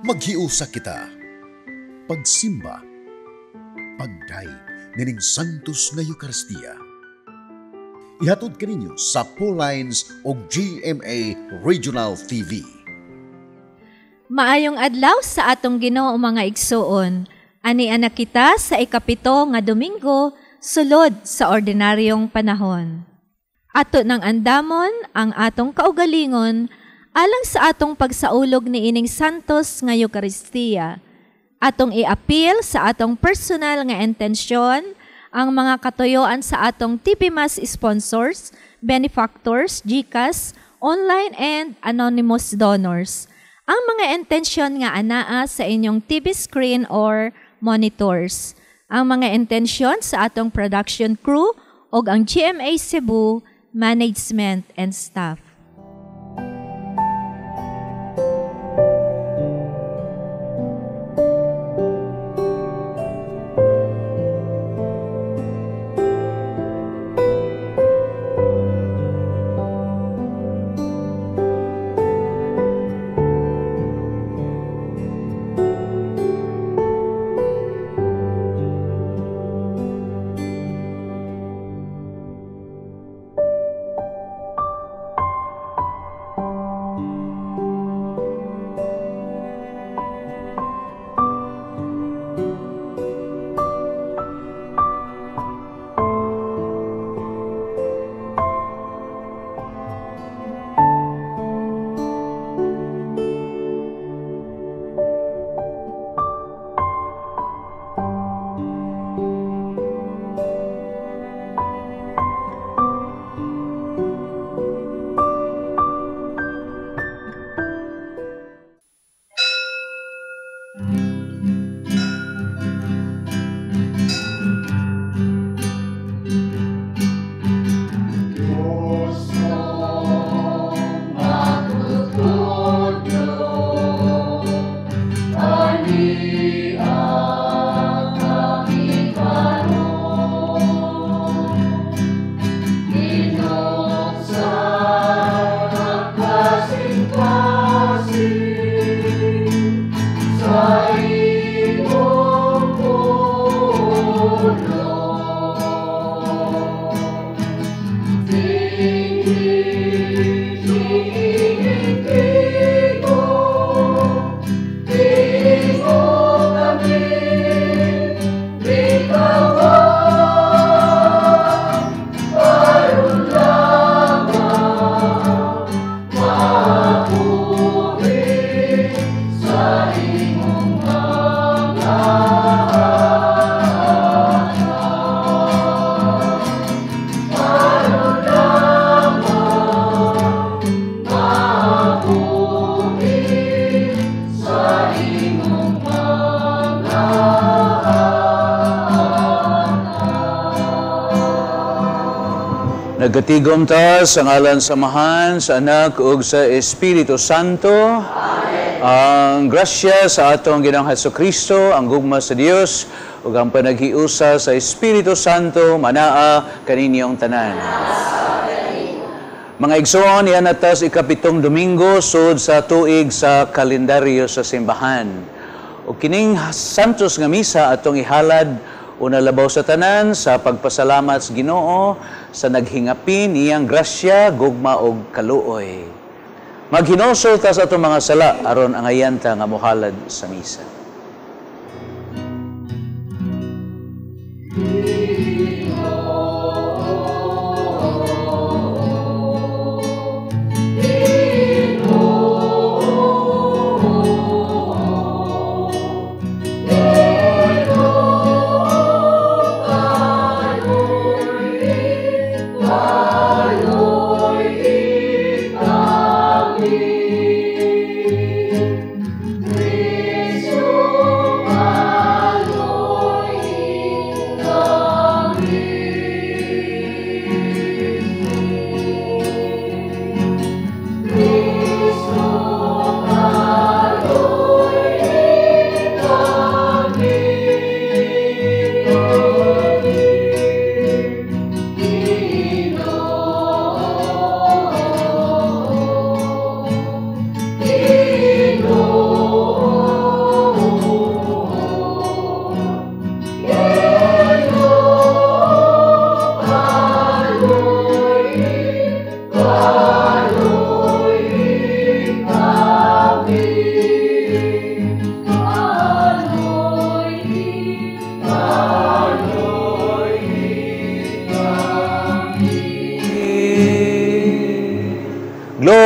Maghiusa kita. Pagsimba. Pagdayeg nining Santos nga Eucharistia. Ihatod kaninyo sa Lines o GMA Regional TV. Maayong adlaw sa atong Ginoo, mga igsuon. Ani ana kita sa 7 nga Domingo sulod sa ordinaryong panahon. Ato nang andamon ang atong kaugalingon alang sa atong pagsaulog ni ining Santos nga Eucharistia. Atong iapil sa atong personal nga intensyon ang mga katuyoan sa atong TV Mass sponsors, benefactors, GCash, online and anonymous donors. Ang mga intensyon nga anaa sa inyong TV screen or monitors. Ang mga intensyon sa atong production crew ug ang GMA Cebu management and staff. Nagatigom ta sa ngalan sa Amahan, sa Anak ug sa Espiritu Santo. Amen. Ang grasya sa atong Ginoong Hesukristo, ang gugma sa Dios ug ang panaghiusa sa Espiritu Santo manaa kaninyong tanan. Mga igsoon, iyan atas 7 Domingo sud sa tuig sa kalendaryo sa simbahan. Ug kining Santos nga misa atong ihalad una labaw sa tanan sa pagpasalamat sa Ginoo sa naghingapin niyang grasya, gugma ug kaluoy. Maghinulsol ta sa atong mga sala aron angayan ta nga mohalad sa misa. Christus.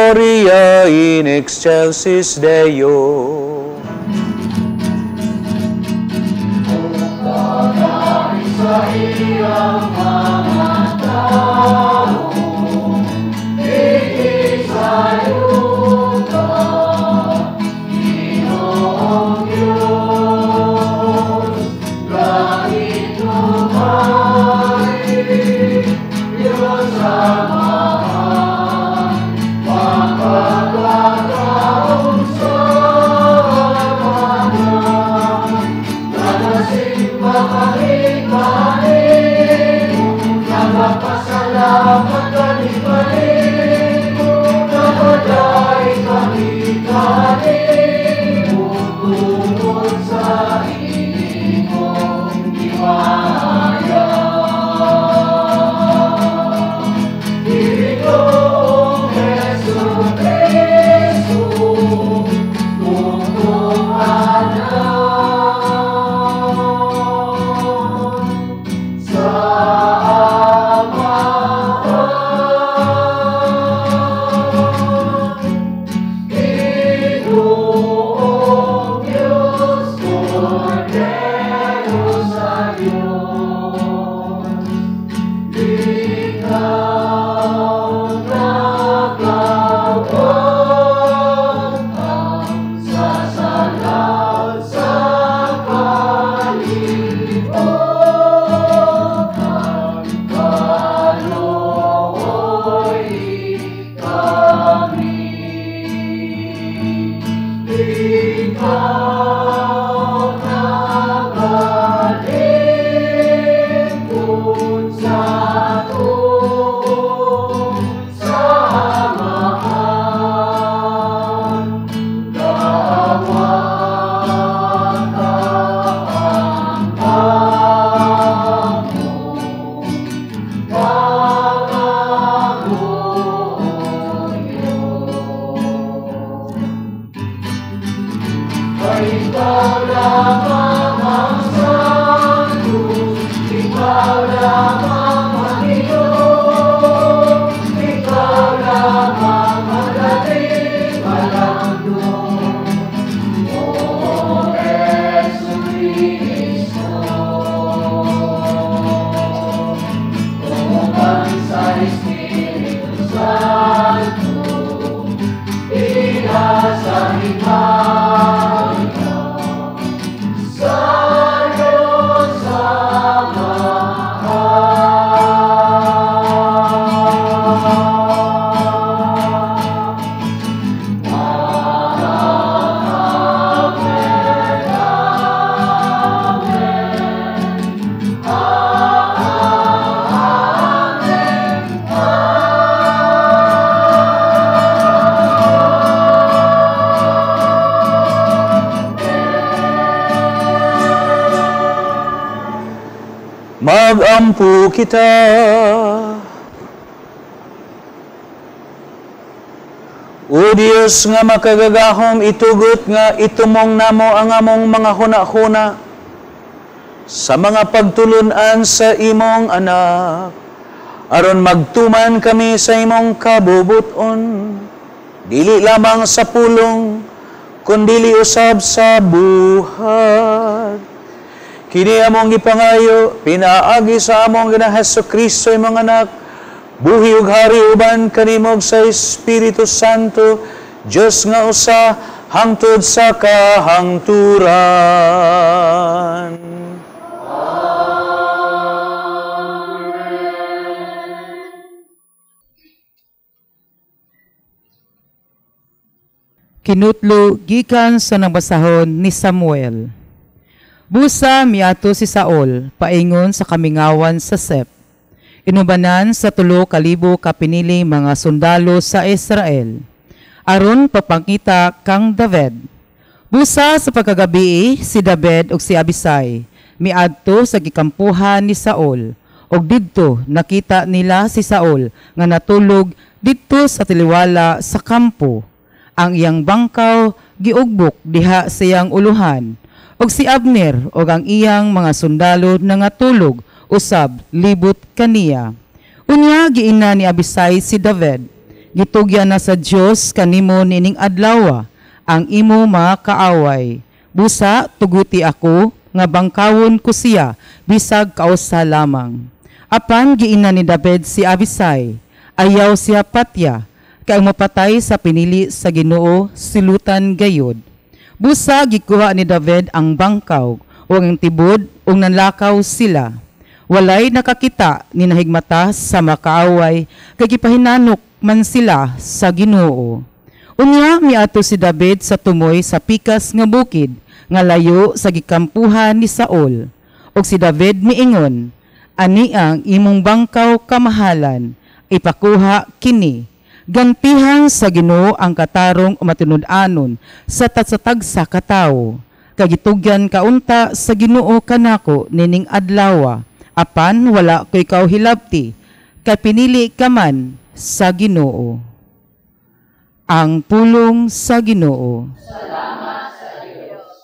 Gloria in excelsis Deo. Magampo kita. O Diyos nga makagagahom, itugot nga itumong namo ang among mga huna-huna sa mga pagtulunan sa imong anak, aron magtuman kami sa imong kabubuton, dili lamang sa pulong, kundili usab sa buhat. Kini among gipangayo, pinaagi sa among Ginoong Hesukristo imong anak, buhi ug hari uban kanimo sa Espiritu Santo, Dios nga usa hangtod sa kahangturan. Kinutlo gikan sa nabasahon ni Samuel. Busa miadto si Saul paingon sa kamingawan sa Sep. Inubanan sa 3,000 ka pinili mga sundalo sa Israel. Aron papangita kang David. Busa sa pagkagabi si David ug si Abisay miadto sa gikampuhan ni Saul. Ug didto nakita nila si Saul nga natulog didto sa tiliwala sa kampo. Ang iyang bangkaw giugbok diha sa iyang uluhan. Og si Abner og ang iyang mga sundalo nangatulog usab libot kaniya. Unya giina ni Abisay si David. Gitugyan na sa Dios kanimo nining adlawa ang imo mga kaaway. Busa tuguti ako nga bangkawon ko siya bisag kausa lamang. Apan giingnan ni David si Abisai, ayaw siya patya, kay ang mapatay sa pinili sa Ginoo silutan gayod. Busa gikuha ni David ang bangkaw ug ang tibod ug nanlakaw sila. Walay nakakita ni nahigmata sa makaaway kay gipahinanok man sila sa Ginoo. Unya miadto si David sa tumoy sa pikas nga bukid nga layo sa gikampuhan ni Saul. Ug si David miingon, ani ang imong bangkaw kamahalan, ipakuha kini. Gantihan sa Ginoo ang katarong o matinud-anon sa tagsatagsa ka tawo. Kagitugyan kaunta sa Ginoo kanako nining adlawa, apan wala ko'y kauhilabti, kay pinili ka man sa Ginoo. Ang pulong sa Ginoo. Salamat sa Dios.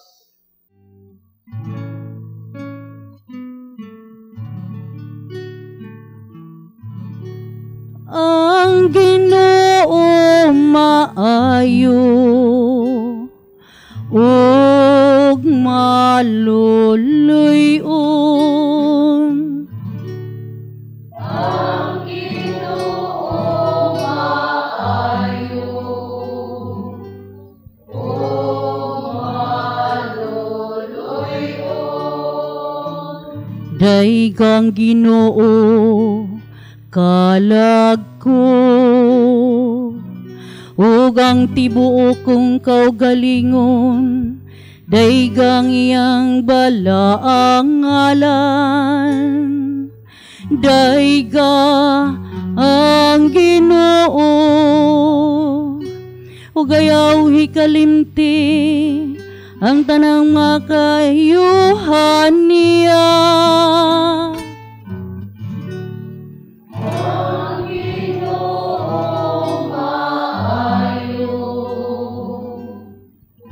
Ang Ginoo maayo ug maluluy-on. Ang Ginoo maayo ug maluluy-on. Daygang Ginoo kalag ko, ug ang tibuok kong kaugalingon, daygang iyang balaang ngalan. Dayga ang Ginoo, ug ayaw hikalimti ang tanang makayuhan niya. Ang Ginoo maayo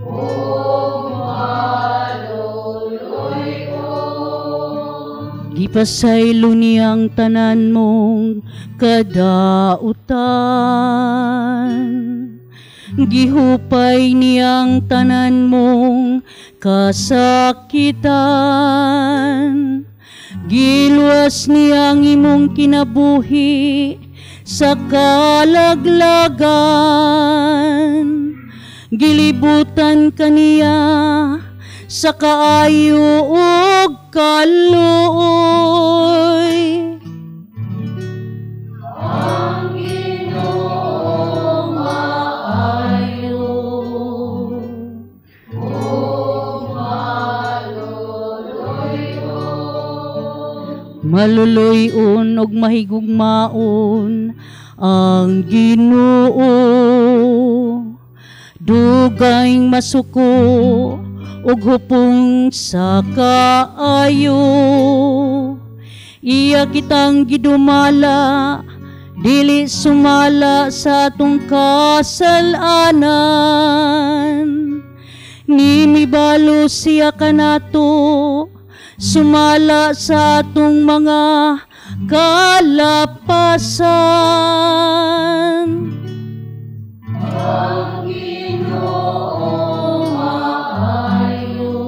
ug maluluy-on. Gipasaylo niyang tanan mong kadautan, gihupay niyang tanan mong kasakitan, giluwas niyang imong kinabuhi sa kalaglagan, gilibutan kaniya sa kaayo ug kaluoy. Ang Ginoo maayo ug maluluy-on. Maluluy-on ug mahigugmaon ang Ginoo, dugay masuko ug hupong sa kaayo. Iya kitang gidumala, dili sumala sa atong kasalanan. Nimibalo siya kanato, sumala sa atong mga kalapasan. Ang Ginoo maayo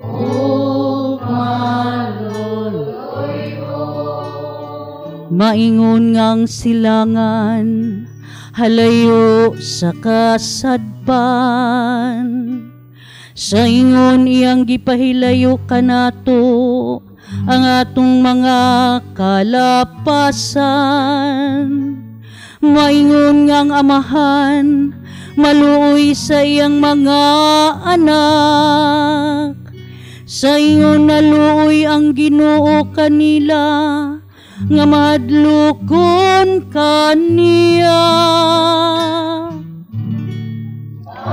ug maluluy-on. Maingon ngang silangan, halayo sa kasadpan. Sa ingon iyang gipahilayo kanato ang atong mga kalapasan. Maingon ngang amahan, maluoy sa iyang mga anak. Sa ingon naluoy ang Ginoo kanila, nga mahadlokon kaniya.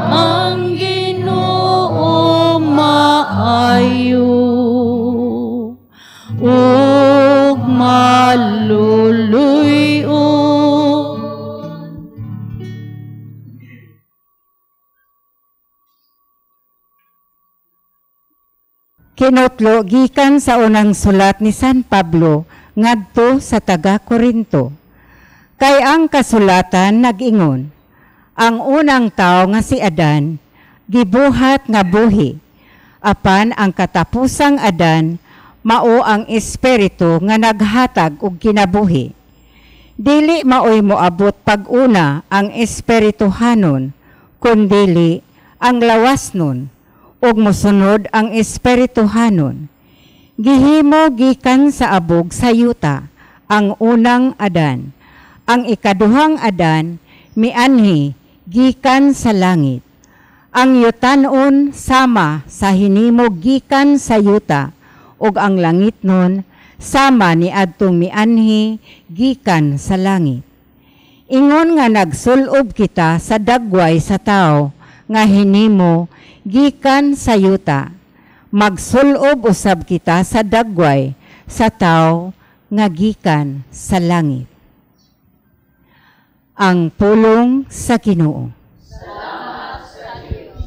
Ang Ginoo maayo ug maluluy-on. Kinutlo gikan sa unang sulat ni San Pablo ngadto sa taga Korinto. Kay ang kasulatan nag-ingon, ang unang tao nga si Adan, gibuhat nga buhi, apan ang katapusang Adan, mao ang espiritu nga naghatag og kinabuhi. Dili maoy moabot pag-una ang espirituhanon, kundili ang lawasnon, ug mosunod ang espirituhanon. Gihimo gikan sa abog sa yuta ang unang Adan. Ang ikaduhang Adan mianhi gikan sa langit. Ang yutanon sama sa hinimo gikan sa yuta, ug ang langitnon sama ni adtong mianhi gikan sa langit. Ingon nga nagsulob kita sa dagway sa tao nga hinimo gikan sa yuta, magsulob usab kita sa dagway sa tao nga gikan sa langit. Ang pulong sa Ginoo. Salamat sa Dios.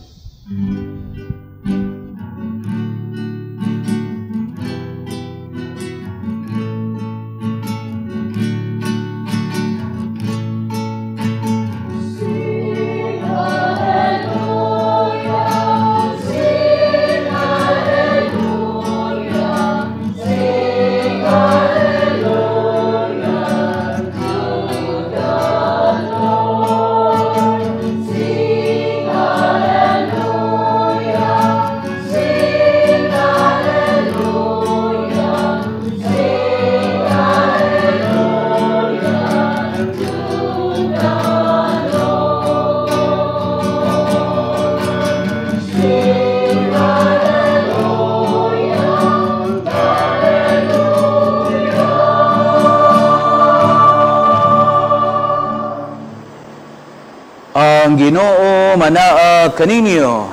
Ang Ginoo manaa kaninyo.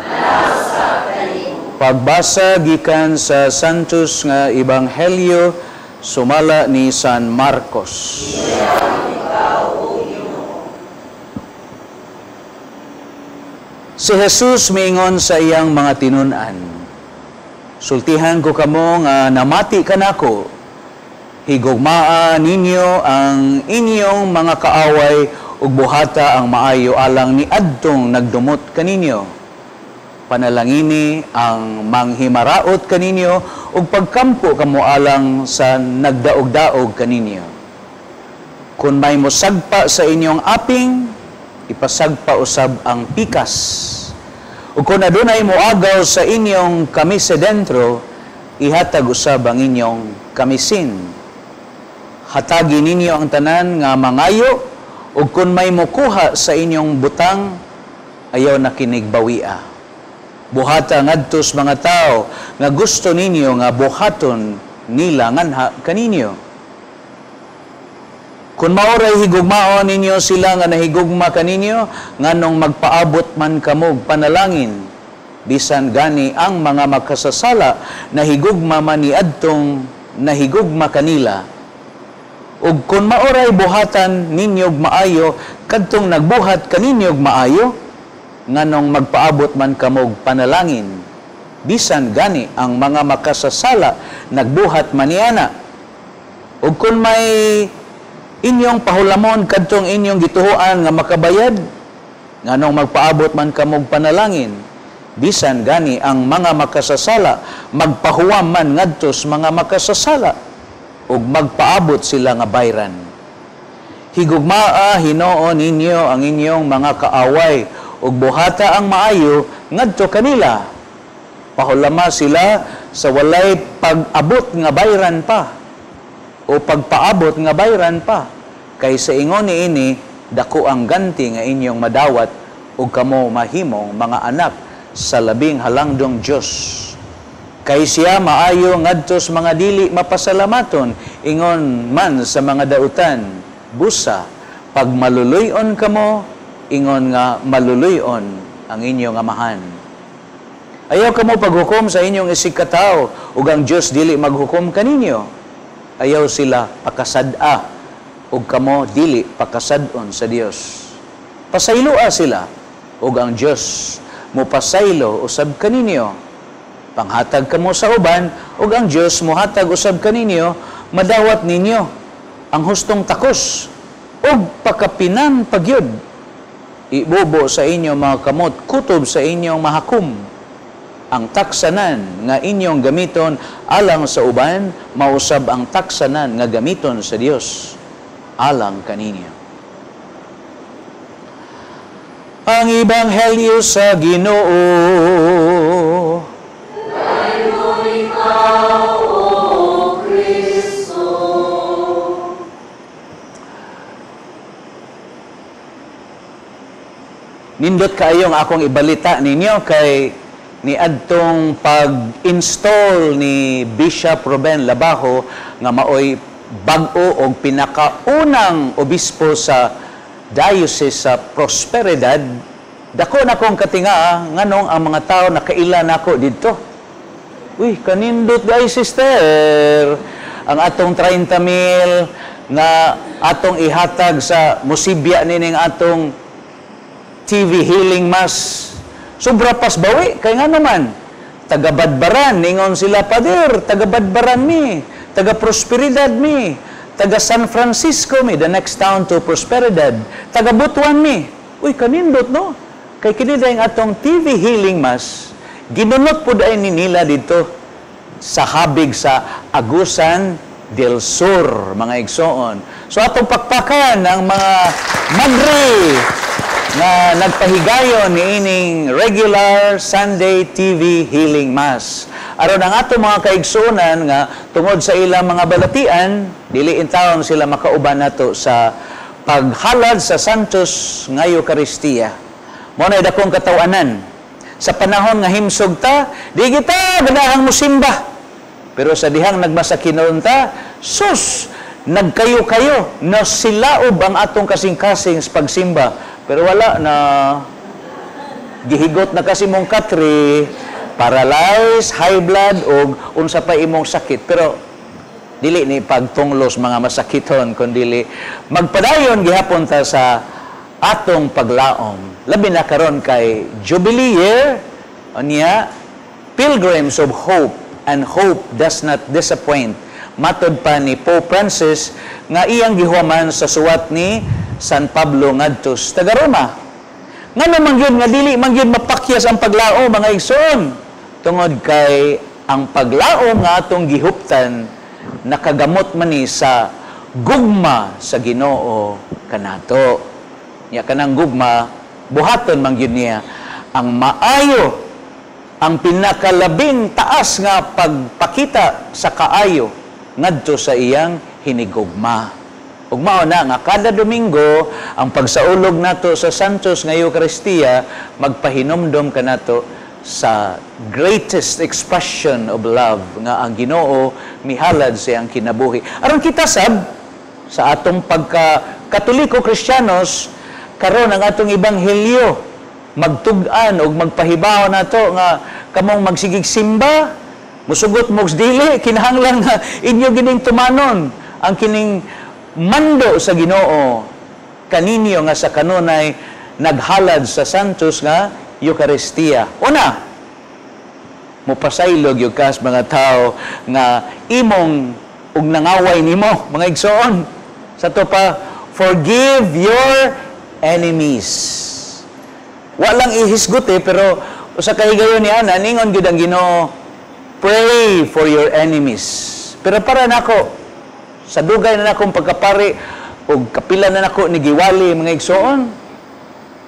Pagbasa gikan sa Santos nga Ebanghelyo sumala ni San Marcos. Si Jesus miingon sa iyang mga tinun-an, sultihan ko kamo nga namati kanako, higugmaa ninyo ang inyong mga kaaway ug buhata ang maayo alang ni adtong nagdumot kaninyo. Panalangini ang manghimaraot kaninyo ug pagkampo kamo alang sa nagdaog-daog kaninyo. Kun may mosagpa sa inyong aping, ipasagpa usab ang pikas. Ug kun adunay moagaw sa inyong kamisedentro, ihatag usab ang inyong kamisin. Hatagi ninyo ang tanan nga mangayo, ug kun may mokuha sa inyong butang, ayaw na kinigbawia. Buhata ngadtos mga tao nga gusto ninyo nga buhaton nila nganha kaninyo. Kun maoray higugmaon ninyo sila nga nahigugma kaninyo, nganong magpaabot man kamog panalangin, bisan gani ang mga makasasala nahigugma man ni adtong nahigugma kanila. Ug kun maoray buhatan ninyog maayo kadtong nagbuhat kaninyog maayo, nganong magpaabot man kamog panalangin, bisan gani ang mga makasasala nagbuhat maniana. Ug kun may inyong pahulamon kadtong inyong gituhoan nga makabayad, nganong magpaabot man kamog panalangin, bisan gani ang mga makasasala magpahuwam man ngadtos mga makasasala, ug magpaabot sila nga bayran. Higugmaa Hinoo ninyo ang inyong mga kaaway, ug buhata ang maayo ngadto kanila. Pahulama sila sa walay pag-abot nga bayran pa, o pagpaabot nga bayran pa, kay sa ingon niini dako ang ganti nga inyong madawat, ug kamo mahimong mga anak sa labing halangdong Dios. Kay siya maayo ngadtos mga dili mapasalamaton, ingon man sa mga dautan. Busa, pag maluluyon kamo, ingon nga maluluyon ang inyong amahan. Ayaw kamo paghukom sa inyong isig katao, ug ang Dios dili maghukom kaninyo. Ayaw sila pakasad-a, ug kamo dili pakasad-on sa Dios. Pasayloa sila, ug ang Dios mopasaylo usab kaninyo. Panghatag kamo sa uban, ug ang Dios mohatag usab kaninyo, madawat ninyo ang hustong takos Ug pakapinan pagyud. Ibubo sa inyong mga kamot, kutob sa inyong mahakum. Ang taksanan nga inyong gamiton alang sa uban, mausab ang taksanan nga gamiton sa Dios alang kaninyo. Ang Ebanghelyo sa Ginoo. Dayon ikaw, O Kristo. Nindot kaayong akong ibalita ninyo kay niadtong pag-install ni Bishop Ruben Labajo nga maoy bag-o og pinakaunang obispo sa Diocese sa Prosperidad. Dako na kong katinga nganong ang mga tao nakaila nako didto. Uy, kanindot guys, sister. Ang atong 30 mil nga atong ihatag sa musibya nining atong TV Healing Mass. Sobra pas bawi, kay nga naman, taga-Badbaran, ningon sila, Pader, taga-Badbaran mi, taga-Prosperidad mi, taga San Francisco mi, the next town to Prosperidad, taga Butuan mi. Uy, kanindot, no? Kay kini dayong atong TV Healing Mass, ginunot po dahil ni nila dito sa habig sa Agusan del Sur, mga igsoon. So atong pakpakan ang mga madre nga nagpahigayon niining regular Sunday TV Healing Mass. Aron ang ato mga kaigsuonan nga tungod sa ilang mga balatian, dili intawon sila makauban nato sa paghalad sa Santos nga Eucharistia. Mao na dakong kataw-anan. Sa panahon nga himsog ta, di kita ganahang musimba. Pero sa dihang nagmasakinon ta, sus, nagkayo-kayo na silaob ang atong kasing-kasing sa pagsimba. Pero wala na, gihigot na kasi mong katri, paralyzed, high blood, o unsa pa imong sakit. Pero dili ni pagtunglos mga masakiton, kundili magpadayon gihapon ta sa atong paglaom. Labi na karon kay Jubilee Year, unya, Pilgrims of Hope, and hope does not disappoint. Matod pa ni Pope Francis nga iyang gihuman sa suwat ni San Pablo ngadto sa taga Roma. Ngano man gyud nga dili man gyud mapakyas ang paglao mga igsoon, tungod kay ang paglao nga atong gihuptan nakagamot man ni sa gugma sa Ginoo kanato. Nya kanang gugma buhaton man gyud niya ang maayo, ang pinakalabing taas nga pagpakita sa kaayo ngadto sa iyang hinigugma. Ug mao na nga kada Domingo ang pagsaulog nato sa Santos nga Eucharistia magpahinomdom kanato sa greatest expression of love nga ang Ginoo mihalad sa iyang kinabuhi. Aron kita sab sa atong pagka Katoliko Kristiyanos karon ang atong ebanghelyo magtug-an og magpahibaw nato nga kamong magsigig simba, musugot mo dili, kinahanglan nga inyo gining tumanon ang kining mando sa Ginoo kaninyo nga sa kanunay naghalad sa Santos nga Eucharistia. Una, mupasaylog yung kas mga tao nga imong ug nangaway nimo mga igsoon. Sa to pa, forgive your enemies. Walang ihisgot pero usa ka higayon ni ana ningon gyud ang Ginoo, pray for your enemies. Pero para nako sa dugay na nakong pagkapari og kapila na nako ni giwali mga igsoon,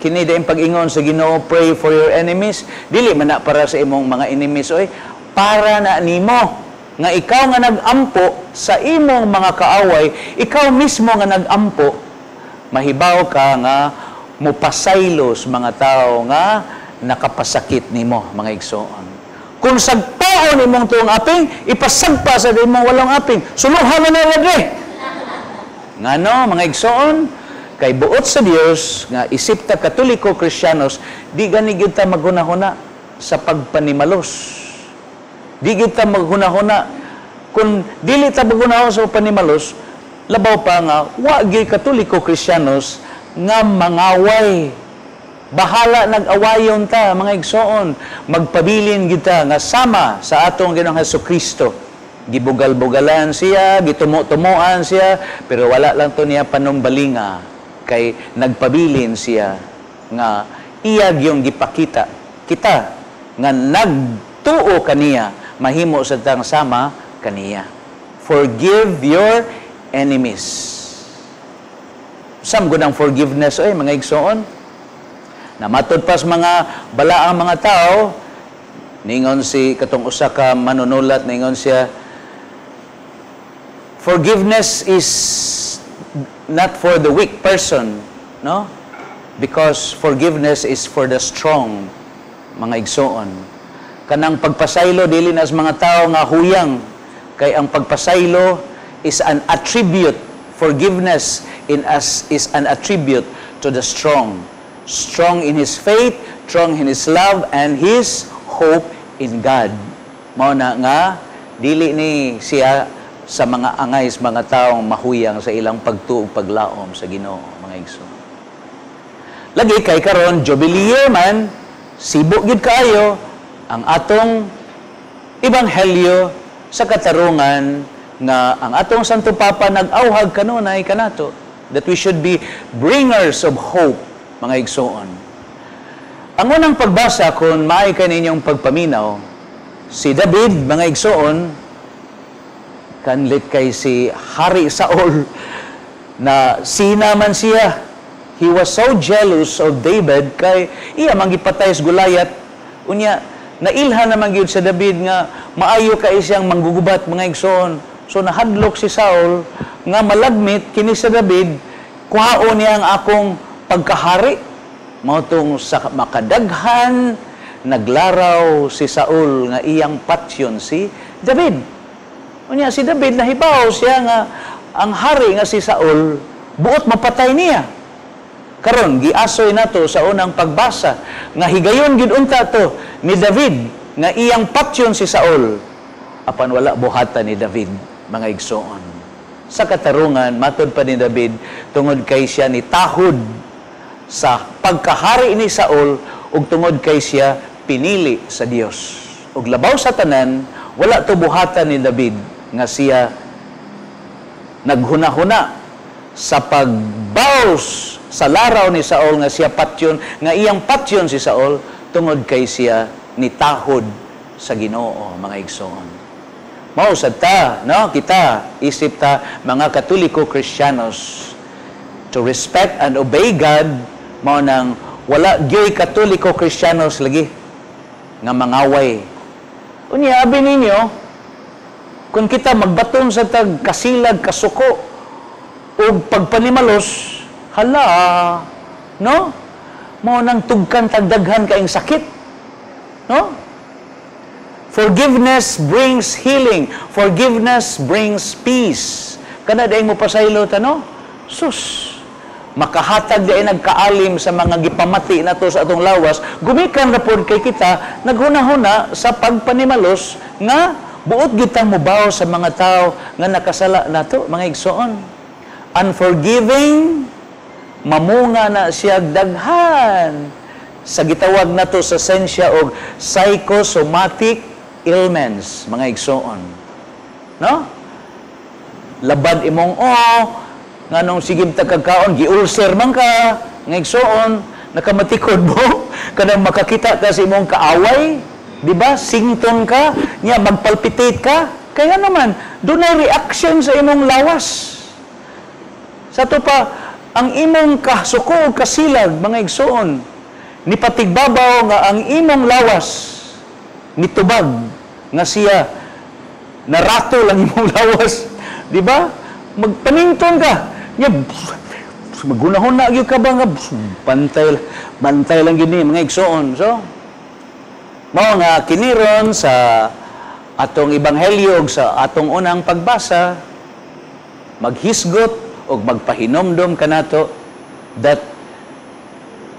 kini dayong pag-ingon sa Ginoo, pray for your enemies, dili man na para sa imong mga enemies oy, para na nimo nga ikaw nga nag-ampo sa imong mga kaaway, ikaw mismo nga nag-ampo, mahibaw ka nga mupasaylos mga tao nga nakapasakit nimo mga igsoon. Kung sagpaon imong tuong aping, ipasagpa sa imong walong aping, suluhan na na dre. Ngano mga igsoon, kay buot sa Dios nga isip ta Katoliko Kristiyanos, di gani gyud ta maghunahuna sa pagpanimalos. Di gyud ta maghunahuna. Kung dili ta maghunahuna sa pagpanimalos, labaw pa nga wa gyud Katoliko Kristiyanos nga mangaway. Bahala nag-awayon ta mga igsoon, magpabilin kita nga sama sa atong Ginoong Hesukristo Gibugal-bugalan siya, gitumo-tumuan siya, pero wala lang to niya panumbalinga kay nagpabilin siya nga iya gyung gipakita kita nga nagtuo kaniya mahimo sa tang sama kaniya. Forgive your enemies. Sam gud ang forgiveness oy, mga igsoon. Namatod pas mga balaang mga tao, ningon si katong usa ka manunulat, ningon siya, "Forgiveness is not for the weak person," no? Because forgiveness is for the strong, mga igsoon. Kanang pagpasaylo dili na sa mga tao nga huyang, kay ang pagpasaylo is an attribute. Forgiveness in us is an attribute to the strong. Strong in his faith, strong in his love, and his hope in God. Mao na nga dili ni siya sa mga angay sa mga taong mahuyang sa ilang pagtuo, paglaom sa Ginoo, mga igsoon. Lagi kay karon Jubilee year man, sibo gyud kaayo ang atong ebanghelyo sa katarungan nga ang atong Santo Papa nag-awhag kanunay kanato that we should be bringers of hope, mga igsoon. Ang unang pagbasa, kung maay kay ninyong pagpaminaw, si David, mga igsoon, kanlit kay si Hari Saul na sina man siya. He was so jealous of David kay iya man gipatay sa Goliath. Unya, nailhan naman gyud sa David nga maayo kay siyang manggugubat, mga igsoon. So nahadlok si Saul nga malagmit kini sa David, kuhaon niya ang akong pagkahari. Mao tong sa makadaghan naglaraw si Saul nga iyang patyon si David. Unya si David nahibaw siya nga ang hari nga si Saul buot mapatay niya. Karon giasoy nato sa unang pagbasa nga higayon gid unta to ni David nga iyang patyon si Saul, apan wala buhatan ni David, mga igsoon. Sa katarungan, matod pa ni David, tungod kay siya ni tahod sa pagkahari ni Saul ug tungod kay siya pinili sa Dios. Ug labaw sa tanan, wala to buhatan ni David nga siya naghuna-huna sa pagbaws sa laraw ni Saul nga siya patyon, nga iyang patyon si Saul, tungod kay siya nitahod sa Ginoo, mga igsoon. Mao sad ta, no? Kita isip ta mga Katoliko Kristiyanos, to respect and obey God, mao nang wala gyoy Katoliko Kristiyanos lagi nga mangaway. Unya abi ninyo, kung kita magbaton sa tag kasilag, kasuko ug pagpanimalos, hala, no? Mao nang tugkan tagdaghan kaing sakit, no? Forgiveness brings healing. Forgiveness brings peace. Kana dayong mo pasaylo ta, no? Sus, makahatag di ay nagkaalim sa mga gipamati nato sa atong lawas, gumikan ra pod kay kita naghuna-huna sa pagpanimalos nga buot gitang mobaw sa mga tao nga nakasala nato, mga igsoon. Unforgiving, mamunga na siya daghan sa gitawag nato sa sensya og psychosomatic ailments, mga igsoon, no? Labad imong o nganong sige ta kagkaon, gi-ulcer man ka, nga igsoon, nakamatikod mo kanang makakita ka sa imong kaaway, di ba? Sington ka nya, magpalpitate ka, kaya naman dunay reaction sa imong lawas. Sa to pa ang imong kasuko ug kasilag, mga igsoon, ni patigbabaw nga ang imong lawas nitubag nga siya narato lang imong lawas, di ba? Magpanington ka nya, magunahon na gyud ka ba nga bantay bantay lang gyud ni, mga igsoon. So mao nga kiniron sa atong ebanghelyo ug sa atong unang pagbasa, maghisgot og magpahinomdom kanato that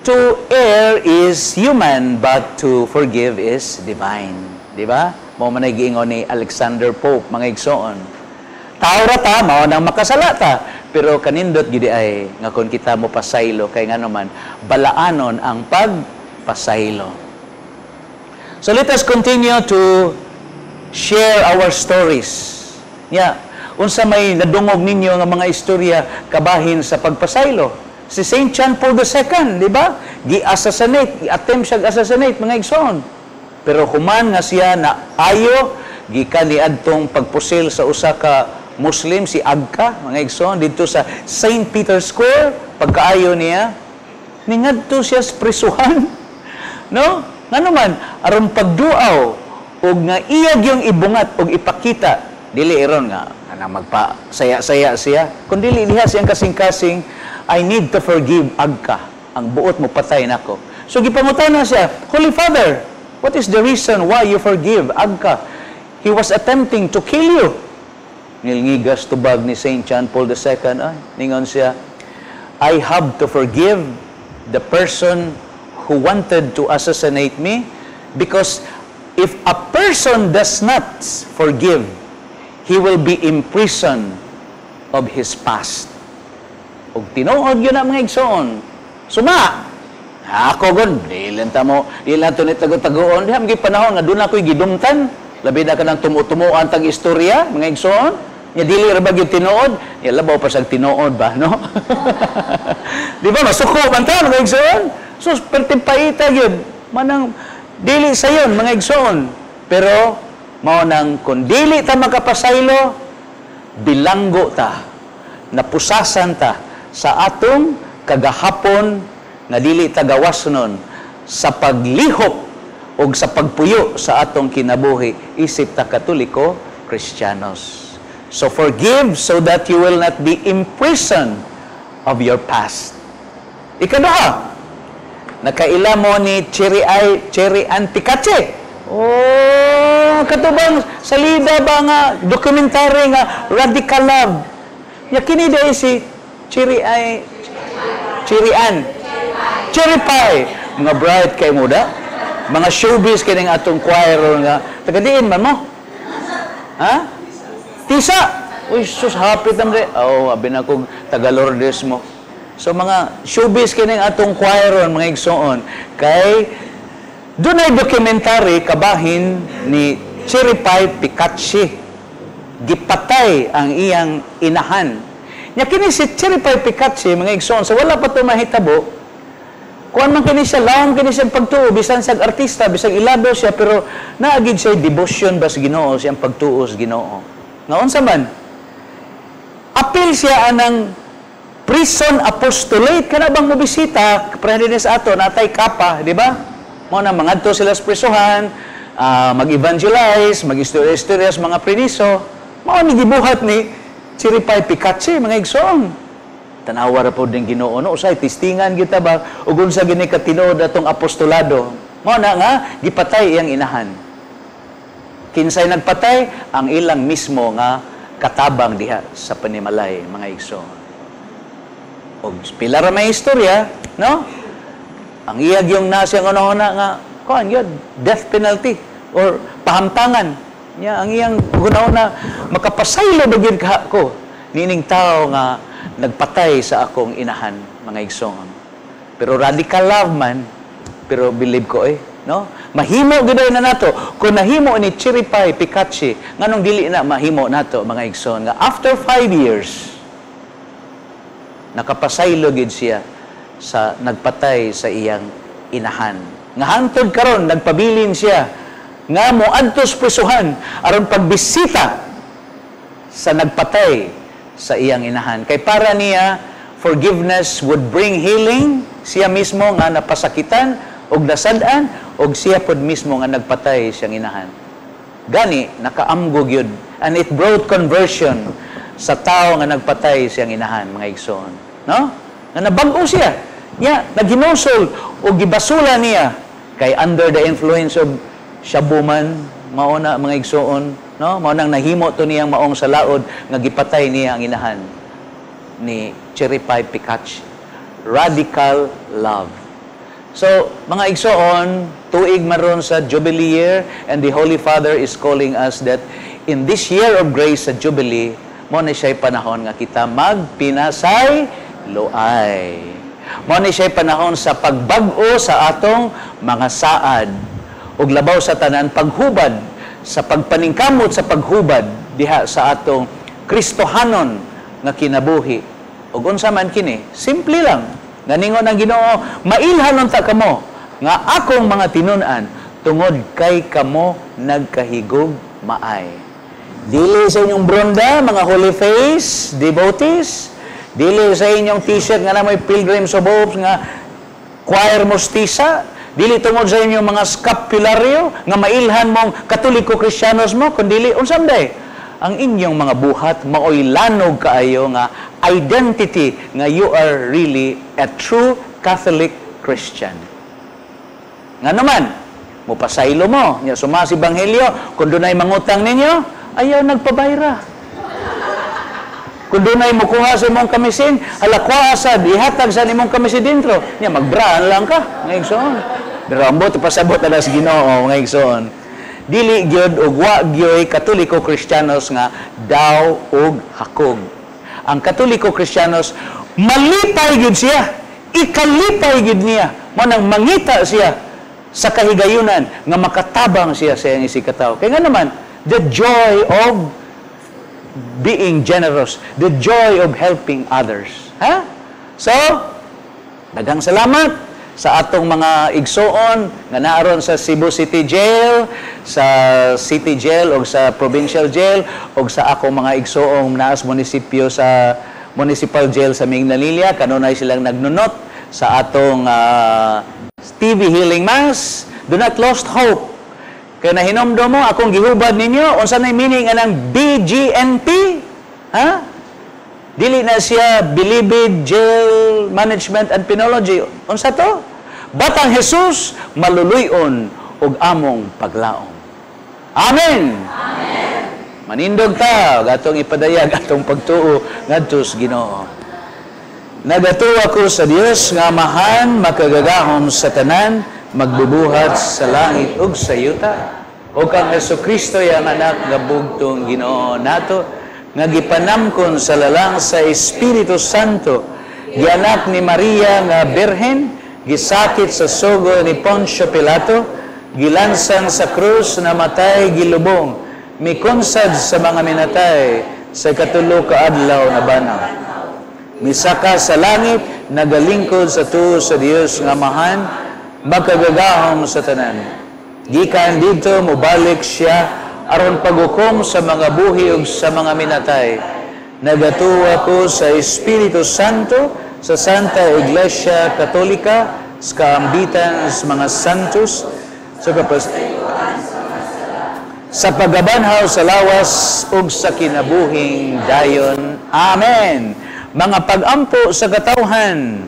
to err is human but to forgive is divine, di ba? Mao man ay giingon ni Alexander Pope, mga igsoon. Tao ra ta, mao nang makasala ta, pero kanindot gid ay nga kon kita mo pasaylo kay ngano man balaanon ang pagpasaylo. So let us continue to share our stories. Nya, unsa may nadungog ninyo nga mga istorya kabahin sa pagpasaylo? Si Saint John Paul II, di ba? Gi-assassinate, gi-attempt siya assassinate, mga igsoon. Pero human nga siya na ayo, gikan ni adtong pagpusil sa usa ka Muslim, si Agca, mga igsoon, didto sa St. Peter's Square, pagkaayo niya, ningadto siya sa prisuhan. No? Ngano man, aron pagduaw og nga iya gyung ibungat og ipakita, dili iron nga anang magpa saya-saya siya, kun dili diha siyang kasing-kasing, "I need to forgive Agca, ang buot mo patay nako." So gipangutana siya, "Holy Father, what is the reason why you forgive Agca? He was attempting to kill you." Nilngigas tubag ni St. John Paul II, ay, ningon siya, "I have to forgive the person who wanted to assassinate me because if a person does not forgive, he will be imprisoned of his past." Og tinuod yun ang mga igsoon. Suma, ako gon, dili ta mo, dili lang to ni tago-tagoon. Diha mga panahon nga doon ako'y gidumtan. Labi na ka ng tumu-tumuan tag istorya, mga igsoon. Nya dili ra ba gyud tinuod? Nya labaw pa siyang tinuod ba, no? Di ba masuko man ta, mga igsoon? So pertimpaita gyud. Manang dili sayon, mga igsoon. Pero mao nang kung dili ta makapasaylo, bilanggo ta, napusasan ta sa atong kagahapon nga dili ta gawas nun sa paglihok o sa pagpuyo sa atong kinabuhi isip ta Katoliko Kristiyanos. So forgive so that you will not be imprisoned of your past. Ikaduha, nakaila mo ni Cherry Ay, Cherry Ann Picache. Oh, katubang salida ba nga documentary nga Radical Love. Ya kini dai si Cherry Ay, Cherry Ann. Cherry Pie. Mga bright kay mo da. Mga showbiz kining atong choir nga. Taga diin man mo? Ha? Tisa. Uy, sus, hapit naman di. Oh, abi na kog taga Lourdes mo. So mga showbiz kining atong choir ron, mga igsoon, kay dunay documentary kabahin ni Cherry Pie Picache. Gipatay ang iyang inahan. Nya kini si Cherry Pie Picache, mga igsoon, sa wala pa to mahitabo, kuan man kini siya, lawom kini siya pagtuo, bisan siya artista, bisan ilado siya, pero naagid siya devotion ba sa Ginoo, siyang pagtuo sa Ginoo. Nga unsa man? Apil siya anang prison apostolate, kana bang mobisita, president sa ato, natay kapa, di ba? Mao na mangadto sila sa prisuhan, mag-evangelize, mag-istorya-istorya sa mga priniso. Mao ni gibuhat ni Cherry Pie Picache, mga igsoon. Tanawa ra pod ning Ginoo, no? Usay tistingan kita ba ug unsa gini katinuod atong apostolado. Mao na nga gipatay iyang inahan. Kinsay nagpatay? Ang ilang mismo nga katabang diha sa panimalay, mga igsoon. Og pila ra may istorya, no? Ang iyag yung nasa ang una nga kuan yun, death penalty or pahamtangan. Nya ang iyang una makapasaylo ba gyud ka ko nining tao nga nagpatay sa akong inahan, mga igsoon. Pero radical love man, pero believe ko eh, no? Mahimo gyud na nato. Kung nahimo ni Cherry Pie Picache, nganong dili na mahimo nato, mga igsoon, nga after 5 years nakapasaylo gyud siya sa nagpatay sa iyang inahan. Nga hangtod karon nagpabilin siya nga moadto sa prisuhan aron pagbisita sa nagpatay sa iyang inahan. Kay para niya, forgiveness would bring healing, siya mismo nga napasakitan og nasad-an, og siya pod mismo nga nagpatay siyang inahan. Gani nakaamgo gyud, and it brought conversion sa tao nga nagpatay siyang inahan, mga igsoon, no? Nga nabag-o siya. Nya naghinusol og gibasula niya kay under the influence of shabu man, mao na, mga igsoon, no? Mao nang nahimo to niyang maong salaod nga gipatay niya ang inahan ni Cherry Pie Picache. Radical love. So, mga igsoon, tuig maron sa Jubilee year, and the Holy Father is calling us that in this year of grace sa Jubilee, mo na siya'y panahon nga kita magpinasay luay. Mo ni siya'y panahon sa pagbag-o sa atong mga saad. Ug labaw sa tanan, paghubad sa pagpaningkamot sa paghubad diha sa atong Kristohanon nga kinabuhi. Ug unsa man kini? Simple lang. Naningon ang Ginoo, mailhan unta kamo nga akong mga tinun-an tungod kay kamo nagkahigog maay. Dili sa inyong bronda, mga Holy Face devotees, dili sa inyong t-shirt nga namoy Pilgrims of Hope nga choir mostisa, dili tungod sa inyong mga scapularyo nga mailhan mong Katoliko Kristiyanos mo, kundili unsa man day? Ang inyong mga buhat maoy lanog kaayo nga identity nga you are really a true Catholic Christian. Nga naman, mupasaylo mo, nya suma si Ebanghelyo, kung dunay mangutang ninyo, ayaw nagpabayra. Kung dunay mukuha sa imong kamisin, ala kuha sad, ihatag sa imong kamisin dintro. Nya magbraan lang ka, mga igsoon. Pero ambot pasabot na sa Ginoo, mga igsoon. Dili gyud og wa gyoy Katoliko Kristiyanos nga daw og hakog. Ang Katoliko Kristiyanos malipay gyud siya, ikalipay gyud niya, mo nang mangita siya sa kahigayunan nga makatabang siya sa iyang isigkatawo. Kaya nga naman, the joy of being generous, the joy of helping others. Ha? So, daghang salamat sa atong mga igsoon nga naaron sa Cebu City Jail, sa City Jail o sa Provincial Jail o sa akong mga igsoong naas munisipyo sa Municipal Jail sa Minglanilla. Kanunay silang nagnunot sa atong TV Healing Mass. Do not lost hope. Kaya nahinomdom mo, akong gihubad ninyo, unsa nay meaning anang BGNP? Ha? Dili na siya Bilibid Jail Management and Penology. Unsa to? Batang Jesus, maluluyon og among paglaom. Amen! Amen! Manindog ta, atong ipadayag atong pagtuo ngadto sa Ginoo. Nagatuo ako sa Dios nga Amahan, makagagahom sa tanan, magbubuhat sa langit ug sa yuta. O kang Hesukristo yang anak nga bugtong Ginoo nato, nga gipanamkon sa lalang sa Espiritu Santo, gianak ni Maria nga Birhen, gisakit sa sugo ni Poncio Pilato, gilansang sa krus, namatay, gilubong, mikonsad sa mga minatay, sa katulo ka adlaw na banaw. Misaka sa langit, nagalingkod sa tuo sa Dios nga Amahan, makagagahom sa tanan. Gikan didto mobalik siya aron paghukom sa mga buhi ug sa mga minatay. Nagatuo ako sa Espiritu Santo, sa Santa Iglesia Katolika, sa kaambitan sa mga santos, sa pagabanhaw sa lawas ug sa kinabuhing dayon. Amen. Mga pag-ampo sa katawhan,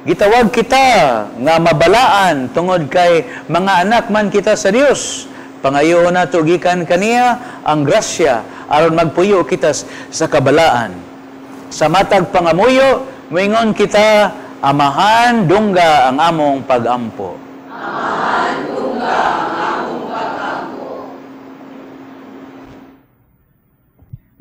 gitawag kita nga mabalaan tungod kay mga anak man kita sa Dios. Pangayoon nato gikan kaniya ang grasya aron magpuyo kita sa kabalaan. Sa matag pangamuyo, moingon kita, Amahan, dungga ang among pag-ampo. Amahan, dungga ang among pag-ampo.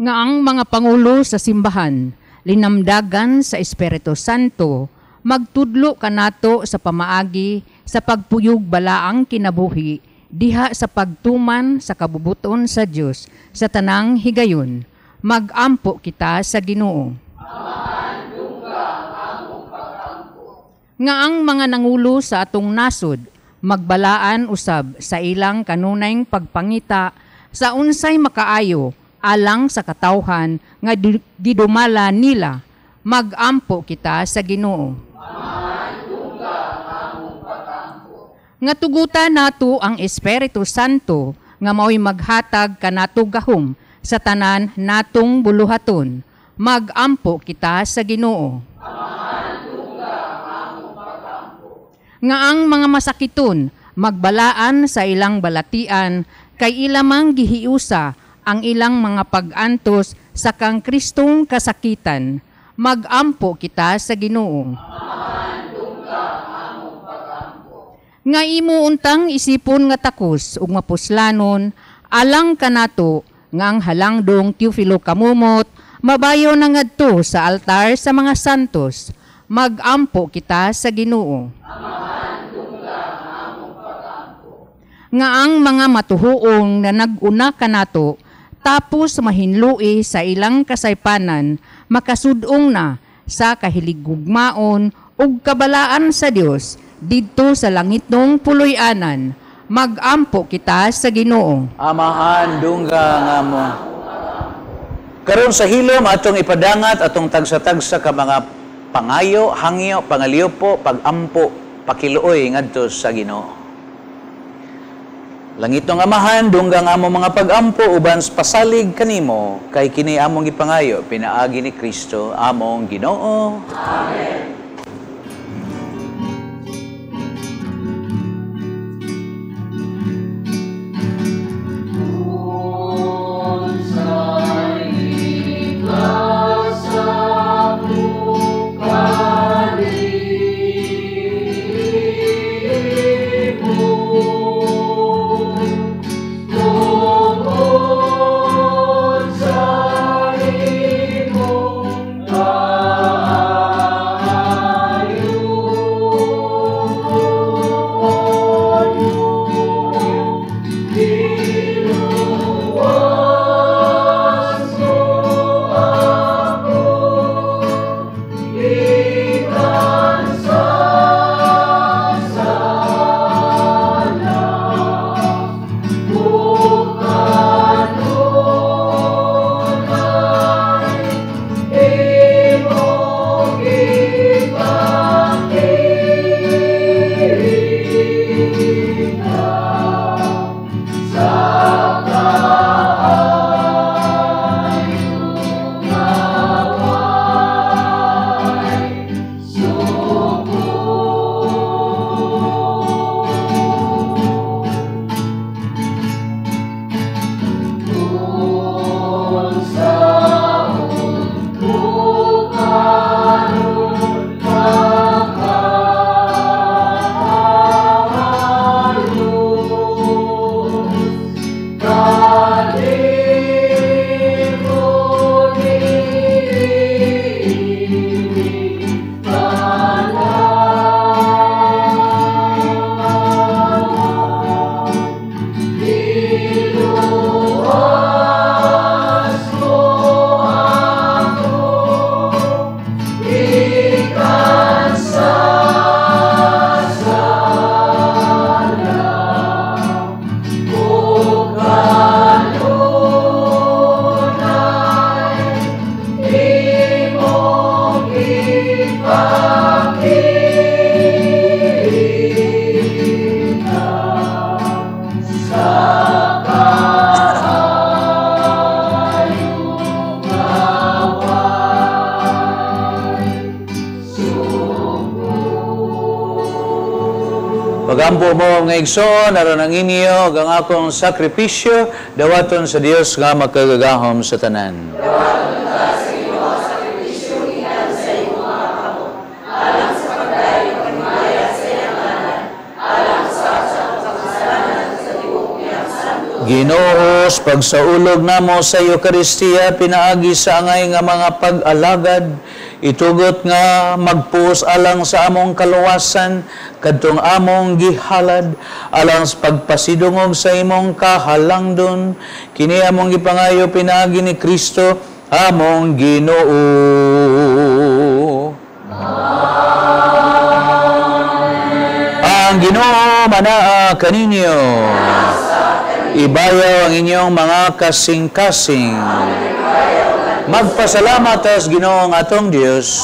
Nga ang mga pangulo sa simbahan, linamdagan sa Espiritu Santo, magtudlo kanato sa pamaagi sa pagpuyog balaang kinabuhi diha sa pagtuman sa kabubuton sa Dios sa tanang higayon. Magampo kita sa Ginoo. Amahan, dungga ang among pag-ampo. Nga ang mga nangulo sa atong nasod magbalaan usab sa ilang kanunayng pagpangita sa unsay makaayo alang sa katawhan nga gidumala nila. Magampo kita sa Ginoo. Amahan, dungga ang among pag-ampo. Nga tugutan nato ang Espiritu Santo nga mao'y maghatag kanato gahom sa tanan natong buluhaton. Magampo kita sa Ginoo. Amahan, dungga ang among pag-ampo. Nga ang mga masakiton magbalaan sa ilang balatian kay ilamang gihiusa ang ilang mga pag-antos sa kang Kristong kasakitan. Magampo kita sa Ginoo. Amahan, dungga ang among pag-ampo. Nga imo untang isipon nga takos ug mapuslanon alang kanato nga ang halangdong Teofilo Camomot mabayo na ngadto sa altar sa mga santos. Magampo kita sa Ginoo. Amahan, dungga ang among pag-ampo. Nga ang mga matuhuong na nag-una kanato Tapos mahinlui sa ilang kasaypanan, makasudong na sa kahiligugmaon ug kabalaan sa Dios didto sa langitnong puloy-anan. Magampo kita sa Ginoo. Amahan, dungga nga mo. Karon sa hilom atong ipadangat atong tagsa-tagsa ka mga pangayo, hangyo, pangaliupo, pagampo, pakiluoy ngadto sa Ginoo. Langitnong Amahan, dungga nga among mga pagampo uban sa pasalig kanimo, kay kini among gipangayo pinaagi ni Kristo among Ginoo. Amen. Pagampo mo nga igsoon, aron ang inyo, ang akong sakripisyo, dawaton sa Dios nga makagagahom sa tanan. Dawaton ka sa Ginoo sakripisyo gikan sa imong mga kamot, alang sa pagdayon ug himaya sa iyang ngalan, alang sa kasalanan sa tibuok niyang santo. Ginoo, pagsaulog namo sa Eukaristiya, pinaagi sa angay nga mga pag-alagad, itugot nga magpuos alang sa among kaluwasan, kadtong among gihalad, alang sa pagpasidungog sa imong kahalangdon, kini among gipangayo pinaagi ni Kristo among Ginoo. Amen. Ang Ginoo manaa kaninyo. Ibayaw ang inyong mga kasing-kasing. Magpasalamat tas Ginoo ang atong Dios.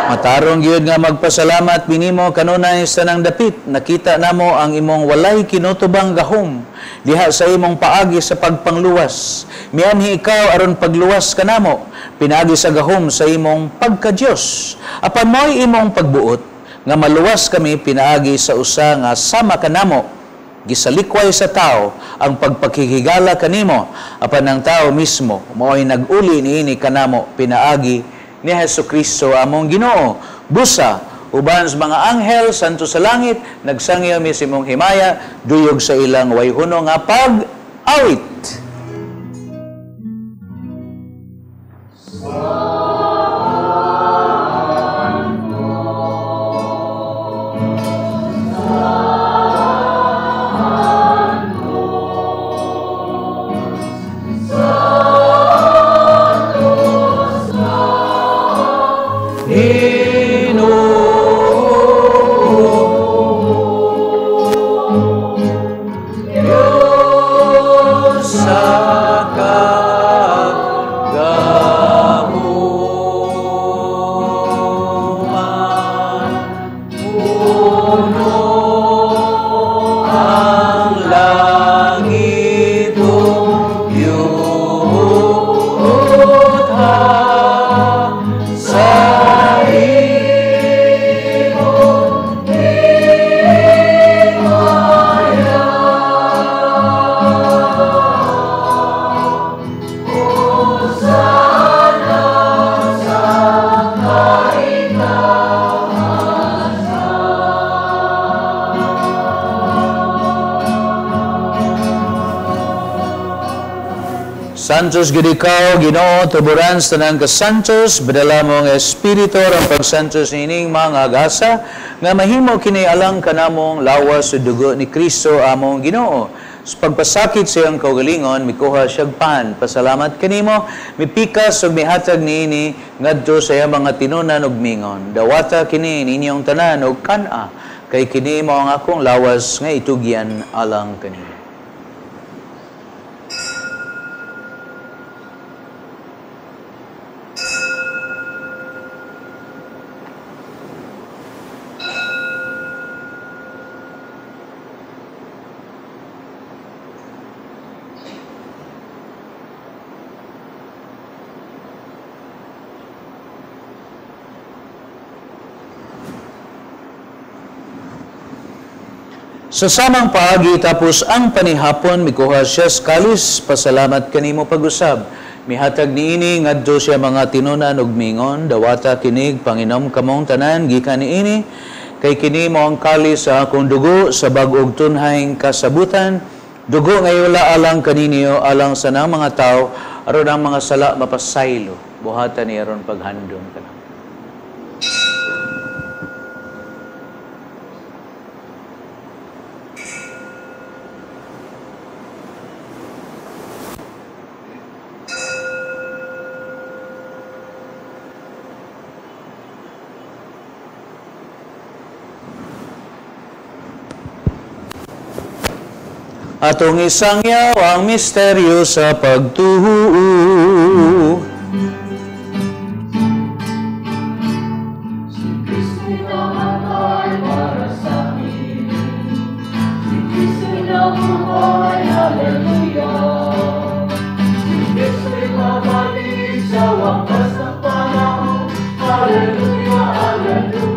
Matarong gyud nga magpasalamat minimo kanunay sa nang dapit. Nakita namo ang imong walay kinutubang gahom diha sa imong paagi sa pagpangluwas. Mianhi ikaw aron pagluwas kanamo pinaagi sa gahom sa imong pagka-Dios. Apan mo'y imong pagbuot nga maluwas kami pinaagi sa usa nga sama kanamo.Gisalikway sa tao ang pagpakihigala kanimo, apan ang tao mismo mao'y nag-uli niini kanamo pinaagi ni Jesu Kristo among Ginoo. Busa uban sa mga anghel santo sa langit nagsangyaw mi sa imong himaya duyog sa ilang wayhuno nga pag-awit. sa kagahuman. Puno ang langit ug yuta sa imong himaya. Hosana sa kaitaasan. Santos gid ikaw, Ginoo, tuburan sa tanang kasantos, badala mo ang Espiritu ang pagsantos niining mga gasa, nga mahimo kini alang kanamong lawas ug dugo ni Kristo among Ginoo. Sa pagpasakit sa iyang kaugalingon, mikuha siyag pan. Pasalamat kanimo, mipikas ug mihatag niini ngadto sa iyang mga tinunan ug mingon. Dawata kini ninyong tanan ug kan-a, kay kini mao ang akong lawas nga itugyan alang kanimo. Sa samang paagi tapos ang panihapon, mikuha siya sa kalis, pasalamat kanimo pag-usab. Mihatag niini ngadto siya mga tinunan ug mingon, dawata kinig panginom kamong tanan gikan niini, kay kini mo ang kalis sa akong dugo sa bag-ong tunhayng kasabutan, dugo nga wala alang kaninyo alang sa nang mga tao aron ang mga sala mapasaylo, buhatan ni aron paghandom kana. Atong isangyaw ang misteryo sa pagtuo. Si Kristo namatay para sa akin. Si Kristo nabuhay, hallelujah. Si Kristo babalik sa wakas ng panahon, hallelujah, hallelujah.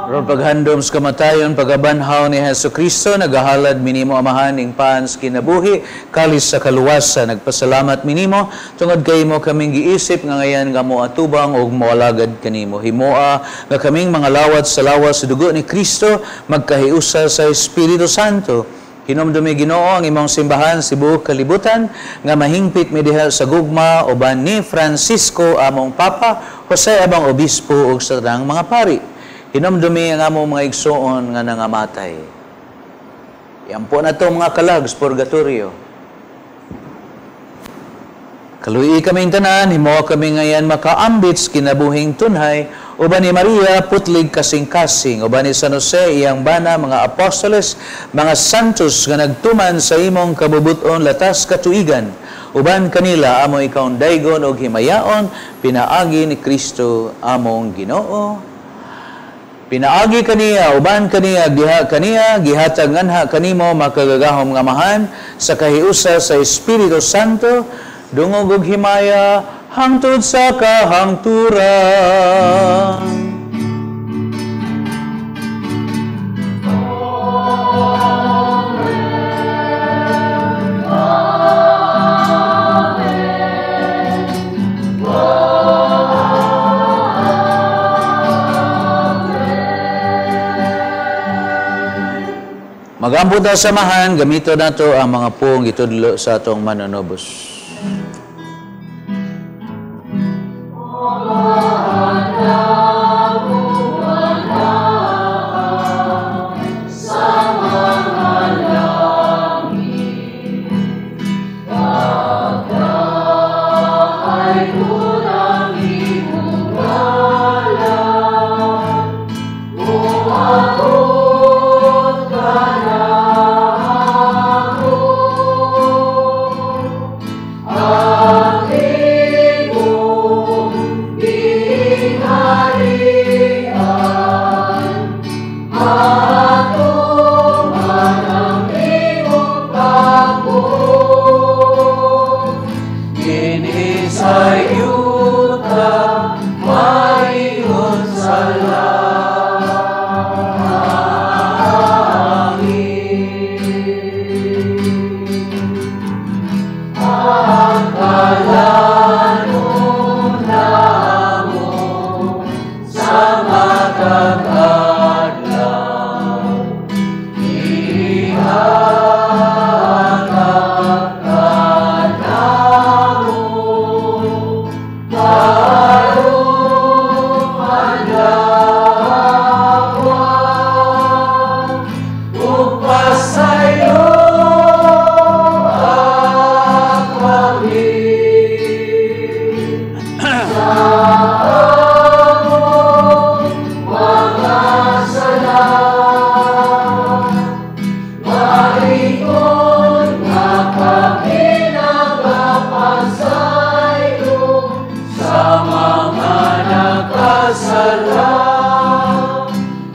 Aron paghandom sa kamatayon, pagabanhaw ni Hesus Kristo, nagahalad minimo Amahan ing paan sa kinabuhi, kalis sa kaluwasan, nagpasalamat minimo, tungod kay mo kaming giisip nga ngayan nga moatubang ug moalagad kanimo. Himoa nga kaming mga lawat sa lawas sa dugo ni Kristo, magkahiusa sa Espiritu Santo. Hinumdumi Ginoo ang imong simbahan sa buok kalibutan nga mahingpit mi diha sa gugma uban ni Francisco among Papa, Jose among Obispo ug sa tanang mga pari. Hinumdumi ang among mga igsoon nga nangamatay. Iampo na to mga kalag sa purgatorio. Kaluyi kaming tanan, himo kami ngayan makaambit sa kinabuhing tunhay, uban ni Maria putlig kasing-kasing, uban ni San Jose iyang bana, mga apostoles, mga santos nga nagtuman sa imong kabubuton latas katuigan, uban kanila amo ikaw daygon og himayaon, pinaagi ni Kristo among Ginoo. Pinaagi kaniya, uban kaniya, giha kaniya, gihatag nganha kanimo makagagahom nga Amahan sa kahiusa sa Espiritu Santo, dungog og himaya hangtod sa kahangturan. Magampo ta samahan, gamito nato ang mga puong gitudlo sa atong manunubos. Kalikon nga kami nagapasaylo sa mga nakasala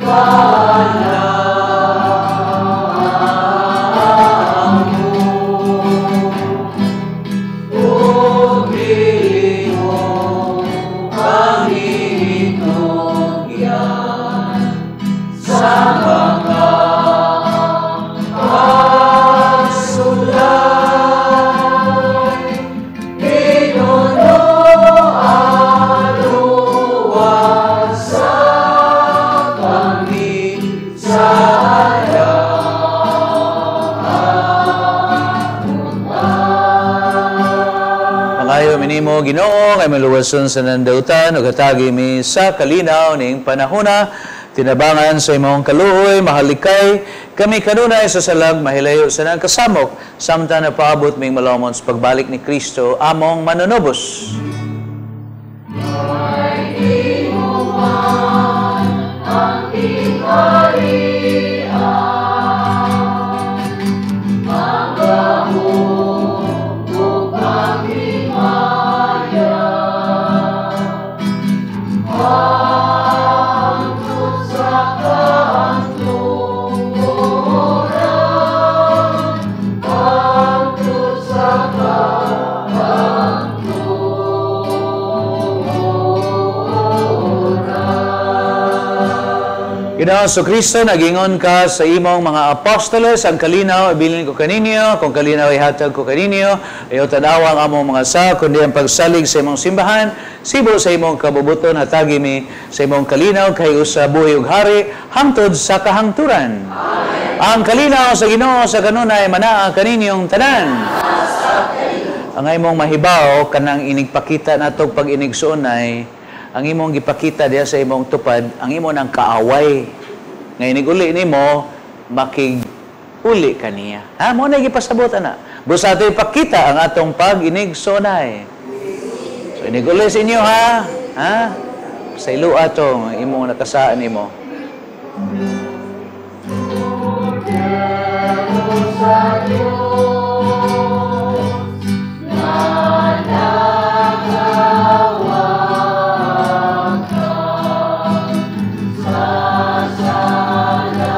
kanamo. Ug dili mo kami itugyan sa mga pagsulay. Ginoo, luwasa kami sa Mangayo mi nimo Ginoo kay maluwason sa nandautan ug hatagi mi sa kalinaw ning panahona, tinabangan sa imong kaluoy, mahalikay kami kanunay sa salag, mahilayo sa nang kasamok samtang napaabot ming malomon sa pagbalik ni Kristo among manunubos. Ang gingharian, magahom ug ang himaya, hangtod sa kahangturan, hangtod sa kahangturan. Ginoo Kristo, nagingon ka sa imong mga apostoles, ang kalinaw ibilin ko kaninyo, kung kalinaw ihatag ko kaninyo, ayaw tanawa ang among mga sa, kundi ang pagsalig sa imong simbahan, sibo sa imong kabubuton, hatagi mi sa imong kalinaw, kay usa buhi ug hari, hangtod sa kahangturan. Amen. Ang kalinaw sa Ginoo sa kanunay manaa kaninyong tanan. Ang imong mahibaw kanang inigpakita natog pag inigsuonay, ang imong gipakita diha sa imong tupad, ang imo nang kaaway. Nga iniguli nimo, makig-uli kaniya. Ha, mo na gipasabot ana. Busa ato ipakita ang atong pag-inigsuonay. So iniguli sa inyo ha. Ha? Sa ilo atong imong nakasaan nimo. Sa Diyos na nagawag ka sa sala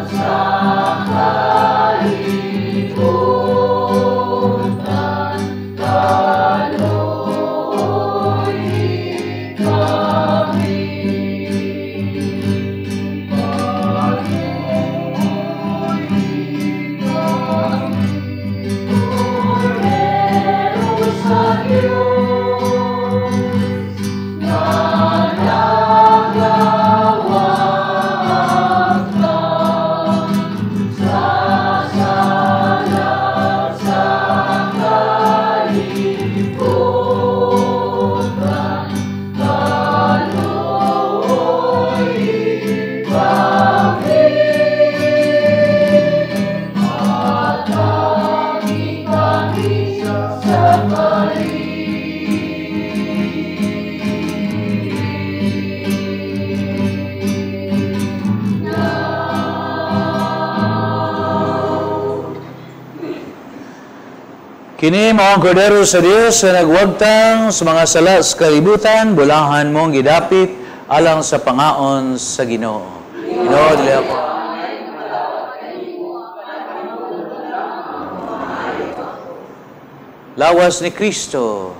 sa kalibutan, kaluoyi kami. Kaluoyi kami. Kordero sa Diyos na nagawag ka sa sala sa kalibutan, kaluoyi kami. Hatagi kami sa kalinaw. Kini mao ang kordero sa Dios sa nagwagtang sa mga sala sa kalibutan, bulahan mong gidapit alang sa pangaon sa Ginoo. Ginoo, dili ako. Lawas ni Kristo.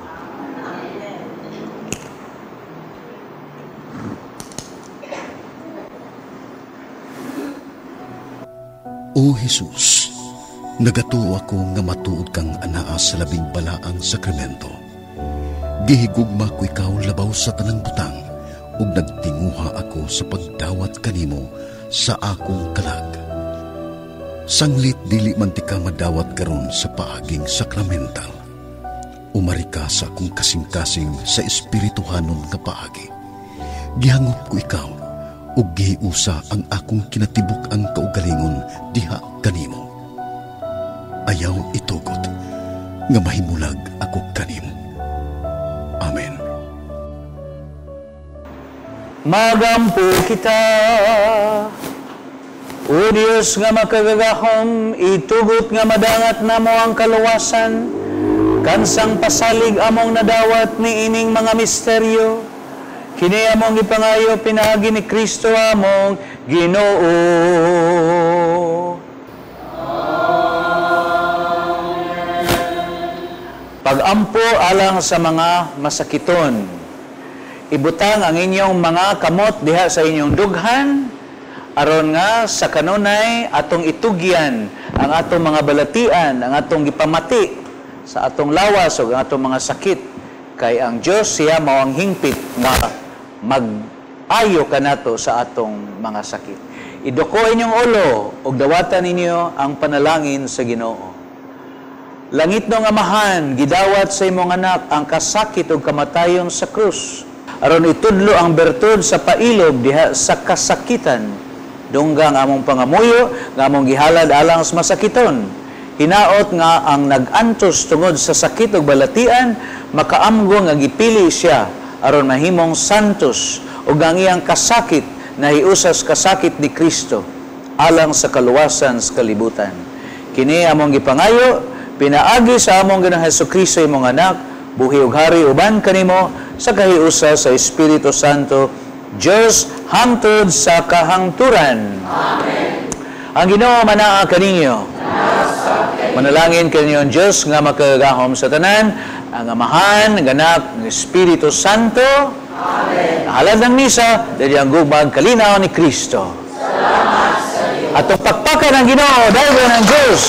O Jesus, nagatuo ako nga matuod kang anaa sa labing balaang sakramento. Gihigugma ko ikaw labaw sa tanang butang, ug nagtinguha ako sa pagdawat kanimo sa akong kalag. Sanglit dili man ti ka madawat karon sa paaging sakramental. Umari ka sa akong kasing-kasing sa espirituhanon nga paagi. Gihangop ko ikaw, ug gihiusa ang akong kinatibuk-ang kaugalingon diha kanimo. Ayaw itugot nga mahimulag ako kanimo. Amen. Magampo kita. O Dios nga makagagahom, itugot nga madangat namo ang kaluwasan, kansang pasalig among nadawat ni ining mga misteryo. Kini among gipangayo pinaagi ni Kristo among Ginoo. Pagampo alang sa mga masakiton. Ibutang ang inyong mga kamot diha sa inyong dughan, aron nga sa kanunay atong itugyan ang atong mga balatian, ang atong gipamati sa atong lawas o ang atong mga sakit, kay ang Dios siya mao ang hingpit nga mag-ayo kanato sa atong mga sakit. Iduko inyong ulo ug dawatan ninyo ang panalangin sa Ginoo. Langit nong Amahan, gidawat sa imong anak ang kasakit ug kamatayon sa krus, aron itudlo ang bertud sa pailob diha sa kasakitan. Dungga ang among pangamuyo, nga among gihalad alang sa masakiton. Hinaot nga ang nag-antos tungod sa sakit ug balatian, makaamgo nga gipili siya aron mahimong santos ug ang iyang kasakit nahiusas kasakit ni Kristo alang sa kaluwasan sa kalibutan. Kini among gipangayo pinaagi sa among Ginoong Hesukristo imong anak, buhi ug hari uban kanimo sa kahiusa sa Espiritu Santo, Diyos hangtod sa kahangturan. Amen. Ang Ginoo manaa kaninyo. Manalangin kaninyo ang Diyos nga makagagahom sa tanan, ang Amahan, ang Anak, ang Espiritu Santo. Amen. Halad ng misa, dahil ang gugmang kalinaw ni Kristo. Salamat sa Diyos. Atong pakpakan ang Ginoo, dahil ang Diyos.